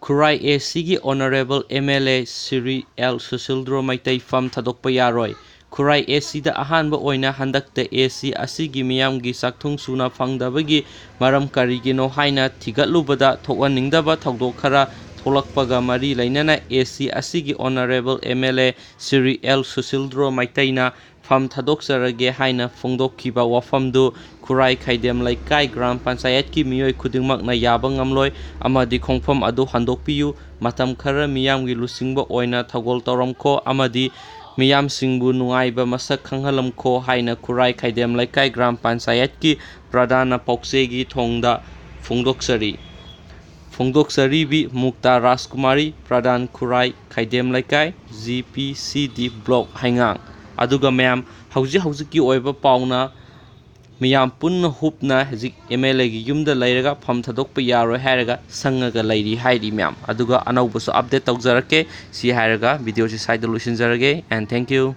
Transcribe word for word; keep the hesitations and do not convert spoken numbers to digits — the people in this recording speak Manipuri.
ꯈꯨꯔꯥꯏ ꯑꯦ ꯁꯤꯒꯤ honourable M L A Shri L Susildro Meitei ꯐꯝ ꯊꯥꯗꯣꯛꯄ ꯌꯥꯔꯣꯏ꯫ ꯈꯨꯔꯥꯏ ꯑꯦ ꯁꯤꯗ ꯑꯍꯥꯟꯕ ꯑꯣꯏꯅ ꯍꯟꯗꯛꯇ ꯑꯦ ꯁꯤ ꯑꯁꯤꯒꯤ ꯃꯤꯌꯥꯝꯒꯤ ꯆꯥꯛꯊꯨꯡ ꯁꯨꯅ ꯐꯪꯗꯕꯒꯤ ꯃꯔꯝ ꯀꯔꯤꯒꯤꯅꯣ ꯍꯥꯏꯅ ꯊꯤꯒꯠꯂꯨꯕꯗ ꯊꯣꯛꯍꯟꯅꯤꯡꯗꯕ ꯊꯧꯗꯣꯛ ꯈꯔ ꯊꯣꯛꯂꯛꯄꯒ ꯃꯔꯤ ꯂꯩꯅꯅ ꯑꯦ ꯁꯤ ꯑꯁꯤꯒꯤ honourable M L A Shri L Susildro ꯃꯩꯇꯩꯅ ꯐꯝ ꯊꯥꯗꯣꯛꯆꯔꯒꯦ ꯍꯥꯏꯅ ꯐꯣꯡꯗꯣꯛꯈꯤꯕ ꯋꯥꯐꯝꯗꯨ ꯈꯨꯔꯥꯏ ꯈꯥꯏꯗꯦꯝ ꯂꯩꯀꯥꯏ ꯒ꯭ꯔꯥꯝ ꯄꯟꯆꯥꯌꯠꯀꯤ ꯃꯤꯑꯣꯏ ꯈꯨꯗꯤꯡꯃꯛꯅ ꯌꯥꯕ ꯉꯝꯂꯣꯏ ꯑꯃꯗꯤ ꯈꯣꯡꯐꯝ ꯑꯗꯨ ꯍꯟꯗꯣꯛꯄꯤꯌꯨ꯫ ꯃꯇꯝ ꯈꯔ ꯃꯤꯌꯥꯝꯒꯤ ꯂꯨꯆꯤꯡꯕ ꯑꯣꯏꯅ ꯊꯧꯒꯜ ꯇꯧꯔꯝꯈꯣ ꯑꯃꯗꯤ ꯃꯤꯌꯥꯝꯁꯤꯡꯕꯨ ꯅꯨꯡꯉꯥꯏꯕ ꯃꯁꯛ ꯈꯪꯍꯜꯂꯝꯈꯣ ꯍꯥꯏꯅ ꯈꯨꯔꯥꯏ ꯈꯥꯏꯗꯦꯝ ꯂꯩꯀꯥꯏ ꯒ꯭ꯔꯥꯝ ꯄꯟꯆꯥꯌꯠꯀꯤ ꯄ꯭ꯔꯙꯥꯟꯅ ꯄꯥꯎꯆꯦꯒꯤ ꯊꯣꯡꯗ ꯐꯣꯡꯗꯣꯛꯆꯔꯤ꯫ ꯐꯣꯡꯗꯣꯛꯆꯔꯤꯕꯤ ꯃꯨꯛꯇꯥ ꯔꯥꯖꯀꯨꯃꯥꯔꯤ, ꯄ꯭ꯔꯙꯥꯟ ꯈꯨꯔꯥꯏ ꯈꯥꯏꯗꯦꯝ ꯂꯩꯀꯥꯏ, ꯖꯤ ꯄꯤ ꯁꯤ ꯗꯤ ꯕ꯭ꯂꯣꯛ ꯍꯩꯉꯥꯡ꯫ ꯑꯗꯨꯒ ꯃꯌꯥꯝ, ꯍꯧꯖꯤꯛ ꯍꯧꯖꯤꯛꯀꯤ ꯑꯣꯏꯕ ꯄꯥꯎꯅ ꯃꯤꯌꯥꯝ ꯄꯨꯟꯅ ꯍꯨꯞꯅ ꯍꯧꯖꯤꯛ ꯑꯦꯝ ꯑꯦꯜ ꯑꯦꯒꯤ ꯌꯨꯝꯗ ꯂꯩꯔꯒ ꯐꯝ ꯊꯥꯗꯣꯛꯄ ꯌꯥꯔꯣꯏ ꯍꯥꯏꯔꯒ ꯁꯪꯉꯒ ꯂꯩꯔꯤ ꯍꯥꯏꯔꯤ ꯃꯌꯥꯝ꯫ ꯑꯗꯨꯒ ꯑꯅꯧꯕꯁꯨ ꯑꯞꯗꯦꯠ ꯇꯧꯖꯔꯛꯀꯦ꯫ ꯁꯤ ꯍꯥꯏꯔꯒ ꯚꯤꯗꯤꯑꯣꯁꯤ ꯁ꯭ꯋꯥꯏꯗ ꯂꯣꯏꯁꯤꯟꯖꯔꯒꯦ, and thank you꯫